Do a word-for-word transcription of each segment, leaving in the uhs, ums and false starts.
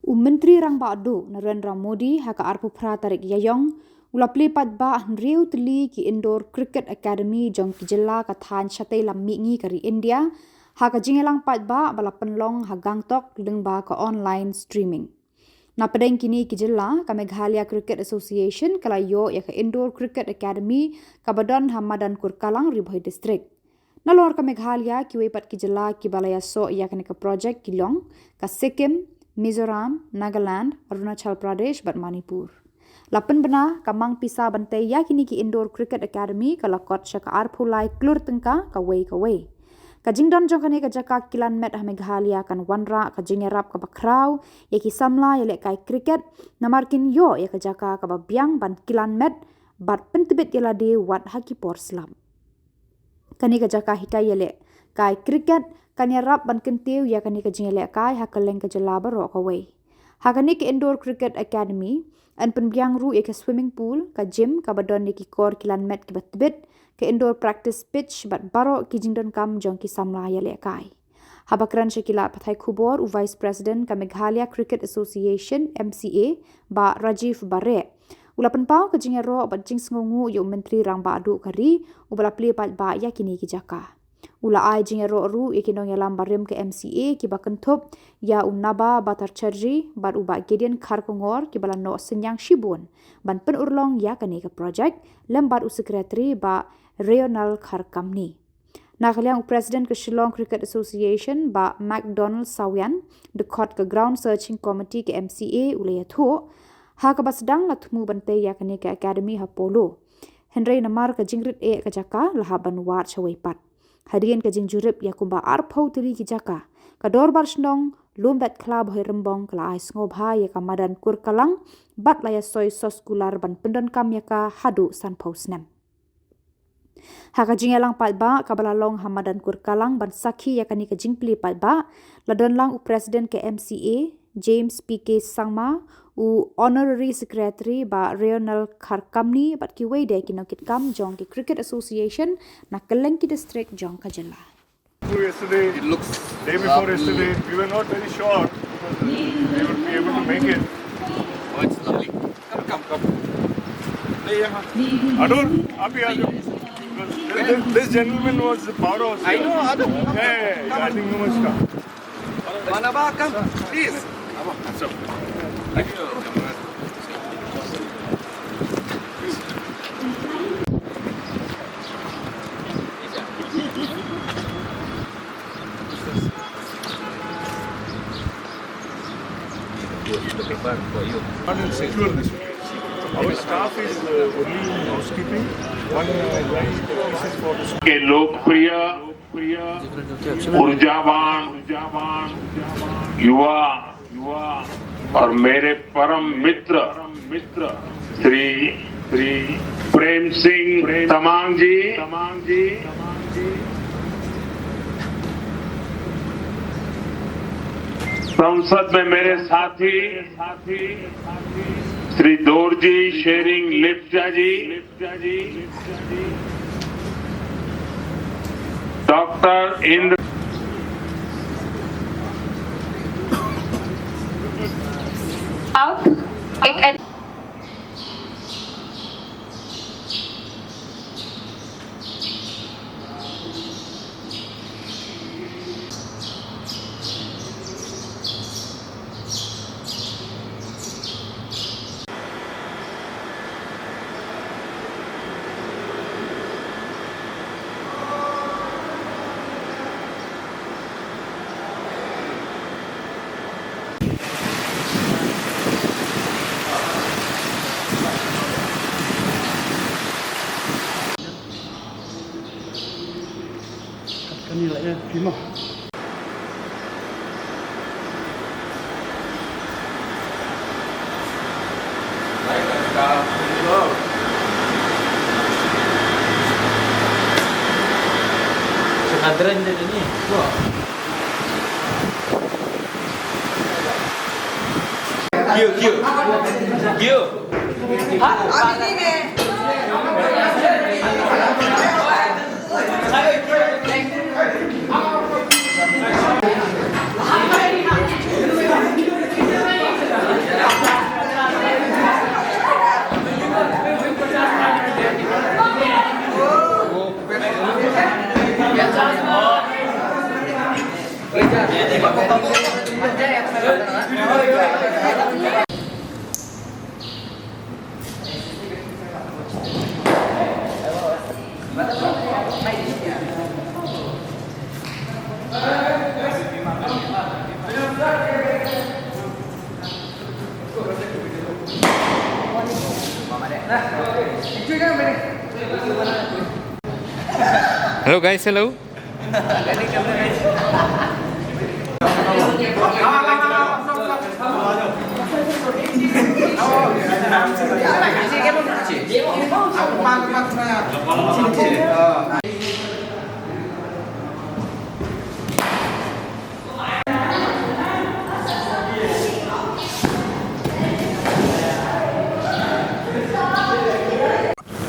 U Myntri Rangbah Duh Narendra Modi ha ka arphew phra tarik Ïaïong u la plie paidbah hynriew tylli ki Indoor Cricket Academy jong ki jylla ka thaiñ shatei lam mihngi ka ri India ha ka jingïalang paidbah ba la pynlong ha Gangtok lyngba ka online streaming. Na pdeng kine ki jylla, ka Meghalaya Cricket Association ka la ïoh ïa ka Indoor Cricket Academy kaba don ha Madan Kurkalang, Ri Bhoi District. Nalor ka Meghalaya, kiwei pat ki jylla kiba la ïasoh ïa kane ka project ki long ka Sikkim, Mizoram, Nagaland, Arunachal Pradesh bad Manipur. La pynbna ka mang pisa ban tei ïa kine ki Indoor Cricket Academy ka la kot sha ka arphew lai klur tyngka kawei kawei. Ka jingdon jong kane ka jaka kilan met ha Meghalaya kan wanrah ka jingïarap kaba khraw ïa ki samla ïalehkai cricket, namar kin ïoh ïa ka jaka kaba biang ban kilan met bad pyntbit ïa lade wat ha ki por slap. Kane ka jaka hikai ïalehkai cricket kan ïarap ban kyntiew ïa kane ka jingïalehkai ha kylleng ka jylla baroh kawei. Ha kane ka Indoor Cricket Academy, yn pynbiang ruh ïa ka swimming pool, ka gym kaba don ïa ki kor kilan met kiba tbit, ka indoor practice pitch bad baroh ki jingdonkam jong ki samla ïalehkai. Haba kren sha ki lad pathai khubor, u Vice President ka Meghalaya Cricket Association, M C A, Bah Rajiv Bareh, u la pynpaw ka jingïaroh bad jingsngewnguh ïa u Myntri Rangbah Duh ka ri uba la plie paidbah ïa kine ki jaka. U la ai jingïaroh ruh ïa ki nongïalam barim ka M C A kiba kynthup ïa u Naba Bhattacharjee bad u Bah Gideon Kharkongor kiba la noh synñiang shibun ban pynurlong ïa kane ka project, lem bad u Secretary Bah Reonel Kharkamni. Na ka liang u President ka Shillong Cricket Association, Bah McDonald Sawian, dkhot ka Ground Searching Committee ka M C A, u la ïathuh, ha kaba sdang la thmu ban tei ïa kane ka academy ha Polo. Hynrei namar ka jingrit eh ka jaka la hap ban wad shawei pat. Hadien ka jingjurip ïa kumba arphew tylli ki jaka, ka Dorbar Shnong Lumbatkhla Bhoirymbong ka la ai sngewbha ïa ka Madan Kurkalang bad la ïasoi soskular ban pyndonkam ïa ka haduh sanphew snem. Ha ka jingïalang paidbah kaba la long ha Madan Kurkalang ban sakhi ïa kane ka jingplie paidbah, la don lang u President ka M C A, James P K Sangma, u Honorary Secretary Bah Reonel Kharkamni bad kiwei de ki nongkitkam jong ki Cricket Association na kylleng ki district jong ka jylla. Yesterday, it looks day before lovely. Yesterday, we were not very sure because we would be able to make it. Oh, it's lovely. Come, come, come. Adur, aap bhi aa jao. This, this gentleman was the powerhouse. I know, Adur. Yeah, yeah, yeah, I think you must come. Manaba, come, please. Thank you. Our staff is, uh, only housekeeping. One, uh, line, this is for the के लोकप्रिय ऊर्जावान युवा और मेरे परम मित्र श्री श्री प्रेम सिंह तमांग जी, संसद में मेरे साथी श्री दोरजी शेरिंग लेप्चा जी, डॉक्टर इंद्र आप एक Kani la ya pima. Sekadran dia ni. Wah. Kio, kio. Kio. Hello guys, hello.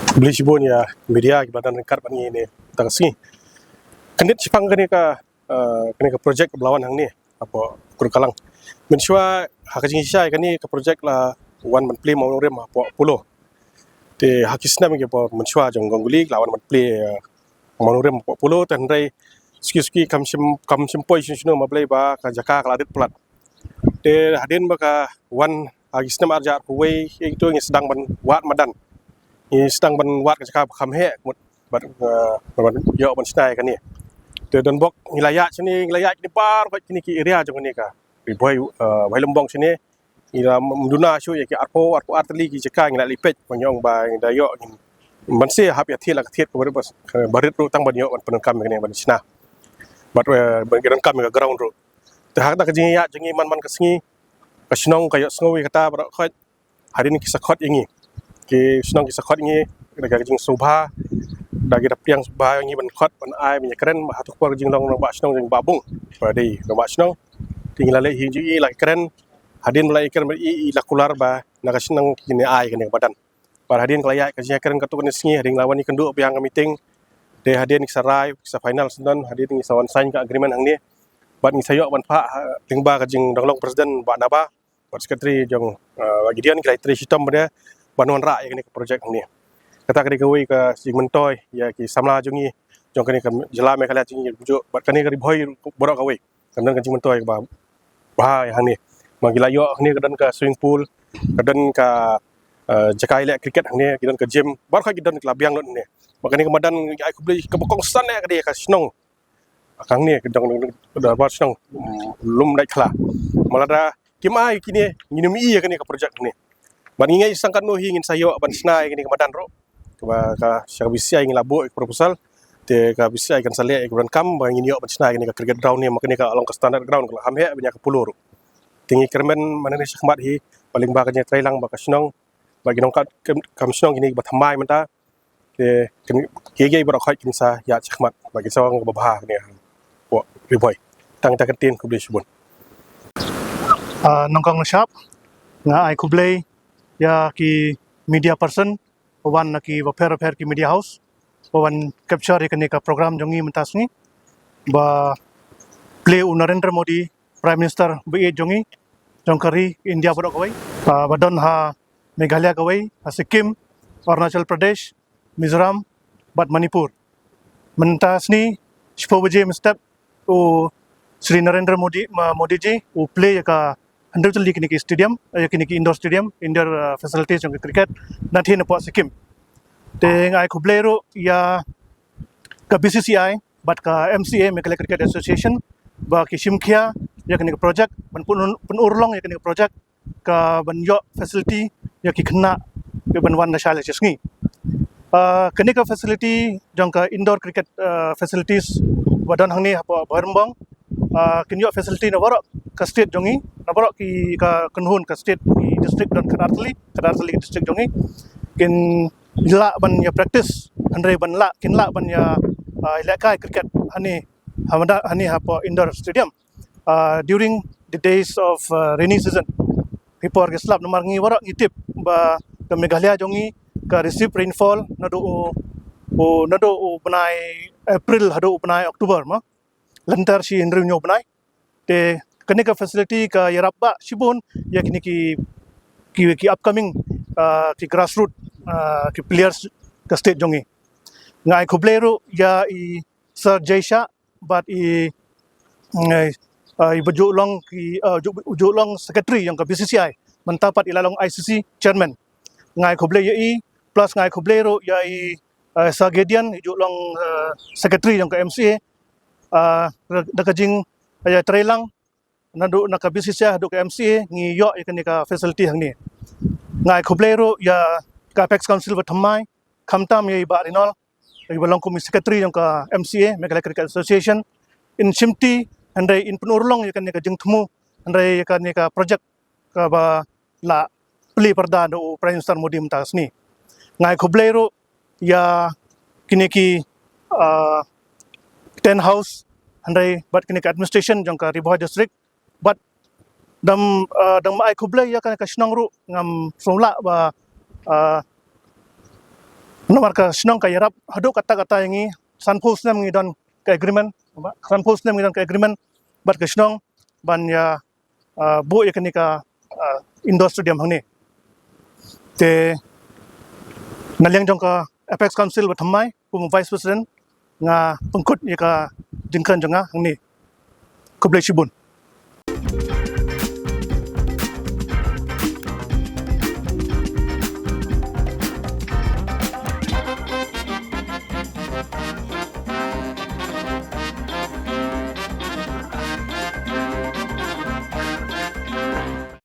Khublei shibun ïa media kiba don ryngkat bad ngi ne tang sngi. Kyndit shaphang kane ka, eh, kane ka project ba la wan hangne hapoh Kurkalang. Mynshuwa ha ka jingshisha kane ka project la wan ban plie mawnongrim hapoh Apollo. Te ha ki snem kiba mynshuwa jong Ganguly la wan ban plie, eh, mawnongrim hapoh Apollo, te hynrei suki suki kam shym, kam shym poi shano shano, ma Blei ba ka jaka ka la rit palat. Te hadien ba ka wan ha ki snem ar hajar arphew wei, ïa kito ngi sdang ban wad madan. Ngi sdang ban wad ka jaka ba kham heh mut bad, eh, ban ïoh ban shna ïa kane. Te don bok ngi la ïaid shane, ngi la ïaid kine baroh kine ki area jong kane ka Ri Bhoi, eh, Bhoi Lymbong shane. Ngi la ym duna shuh ïa ki arphew, arphew ar tylli ki jaka ngi la leit peit, ba ngi ong ba ngi da ïoh ngin ban shu hap ïa thied la ka thied kaba rit, ba rit ruh tang ban ïoh ban pyndonkam ïa kane ban shna. Bad, eh, ban donkam ïa ka ground ruh. Te ha kata ka jingïaid jong ngi man man ka sngi, ka shnong ka ïohsngew ïa kata baroh khoit, hadien ki sa khot ïa ngi. Ki shnong ki sa khot ïa ngi da ka jingsngewbha, da ki da pdiang sngewbha ïa ngi ban khot ban ai ban ïakren, ha tu ka por ka jinglong rangbah shnong jong Bah Bung ba dei rangbah shnong. Te ngi la leit hi jong ngi la kren, hadien ba la ïakren bad i, i la kular ba na ka shnong kin ai kane ka madan. Bad hadien ka la ïaid ka jingïakren katto katne sngi, hadien la wan ïakynduh biang ka meeting. Te hadien ki sa rai, ki sa final syndon, hadien ki sa wan sign ka agreement hangne. Bad ngi sa ïoh ban phah, ha, lyngba ka jingdonglong president Bah Naba bad secretary jong, eh, Bah Gideon, ki la ïatrei shitom bad ban wanrah ïa kane ka project hangne. Kata ka dei kawei ka jingmyntoi ïa ki samla jong ngi, jong kane ka jylla Meghalaya jong ngi, bad kane ka Ri Bhoi baroh kawei. Kan don ka jingmyntoi kaba bha ïa hangne. Ma ngi la ïoh hangne ka don ka swimming pool, ka don ka, eh, jaka ïaleh cricket hangne, ki don ka gym, baroh ki don, ki la biang lut hangne. Bad kane ka madan ngi ai khublei kaba kongsan eh ka dei ka shnong. Ka hangne ka dong, dong, dong, dong, shnong, mm, Lumdaitkhla. Ma lada kim ai kine, ngin ym ïoh ïa kane ka project hangne. Bad ngi ngeit sangkatno hi ngin sa ïoh ban shna ïa kane ka madan ruh. Kaba ka sha ka B C C I ngi la buh ïa ka proposal. Te ka B C C I kan sa leh ïa ka ban kam ba ngin ïoh ban shna ïa kane ka cricket ground ne, ma kane ka long ka standard ground, ka la kham heh ban ïa ka polo ruh. Te ngi kyrmen mynne shakhmat hi ba lyngba ka jingïatreilang bad ka shnong, bad ki nongkam, kam shnong kine kiba thymmai mynta. Te kin, kiei kiei baroh khoit kin sa ïaid shakhmat bad kin sa wan kaba bha kane hapoh Ri Bhoi. Tang kata ka ktien, khublei shibun. Ah, nyngkong nyngshap nga ai khublei ïa ki media person ba wan na ki bapher bapher ki media house ba wan capture ïa kane ka program jong ngi mynta sngi, ba plie u Narendra Modi, Prime Minister ba ïeit jong ngi, jong ka ri India baroh kawei, ah, ba don ha Meghalaya kawei, ha Sikkim, Arunachal Pradesh, Mizoram bad Manipur. Mynta sngi shiphew baje mynstep u Shri Narendra Modi, ma-, Modi ji u plie ïa ka hynriew tylli kine ki stadium, eh, ïa kine ki indoor stadium, indoor, eh, facilities jong ka cricket, na thien hapoh Sikkim. Te nga ai khublei ruh ïa ka B C C I bad ka M C A, Meghalaya Cricket Association, ba ki shim khia ïa kane ka project, ban pyn-, pynurlong ïa kane ka project, ka ban ïoh facility ïa ki khynnah, ïa ban wan da shai la shi sngi. Ah, kane ka facility jong ka indoor cricket, ah, facilities ba don hangne hapoh Bhoirymbong, ah, kin ïoh facility na baroh ka state jong ngi, na baroh ki ka kynhun ka state, ki district don khatar tylli, khatar tylli ki district jong ngi. Kin lah ban ïa practice, hynrei ban lah, kin lah ban ïa, ah, lehkai cricket hangne, ha madan hangne hapoh indoor stadium. Uh, during the days of, uh, rainy season, ki por ki slap, namar ngi baroh ngi tip ba ka Meghalaya jong ngi ka receive rainfall naduh u, u, naduh u bnai April haduh u bnai October, ma lynter shi hynriew hynñiew bnai. Te kane ka facility ka ïarap bha shibun ïa kine ki, ki, ki upcoming, uh, ki grassroot, uh, ki players ka state jong ngi. Nga ai khublei ruh ïa i Sir Jay Shah bad i, mm, eh, uh, i ba ju long ki uh, ju, ju long secretary jong ka B C C I, mynta pat i la long I C C chairman. Nga ai khublei ïa i, plus nga ai khublei ruh ïa i uh, Sir Gideon, i ju long uh, secretary jong ka M C A. Uh, da ka jing ïa trei lang naduh na ka B C C I haduh ka M C A ngi ïoh ïa kane ka facility hangne. Nga ai khublei ruh ïa ka Apex Council ba thymmai, khamtam ïa i Bah Rinol, i ba long kum i secretary jong ka M C A, Meghalaya Cricket Association, in shimti hynrei in pynurlong ïa kane ka jingthmu, hynrei ïa kane ka project kaba la plie pyrda da u Prime Minister Modi mynta ka sngi. Nga ai khublei ruh ïa kine ki uh, tent house hynrei bad kine ki administration jong ka Ri Bhoi District, bad dang uh, dang ai khublei ïa kane ka shnong ruh, ngam sngewlah ba uh, namar ka shnong ka ïarap haduh katta katta ïa ngi. Sanphew snem ngi don ka agreement, sanphew snem ngi don ka agreement bad ka shnong ban ïa uh, buh ïa kane ka uh, indoor stadium hangne. Te na liang jong ka Apex Council ba thymmai kum vice president, nga pynkut ïa ka jingkren jong nga hangne. Khublei shibun.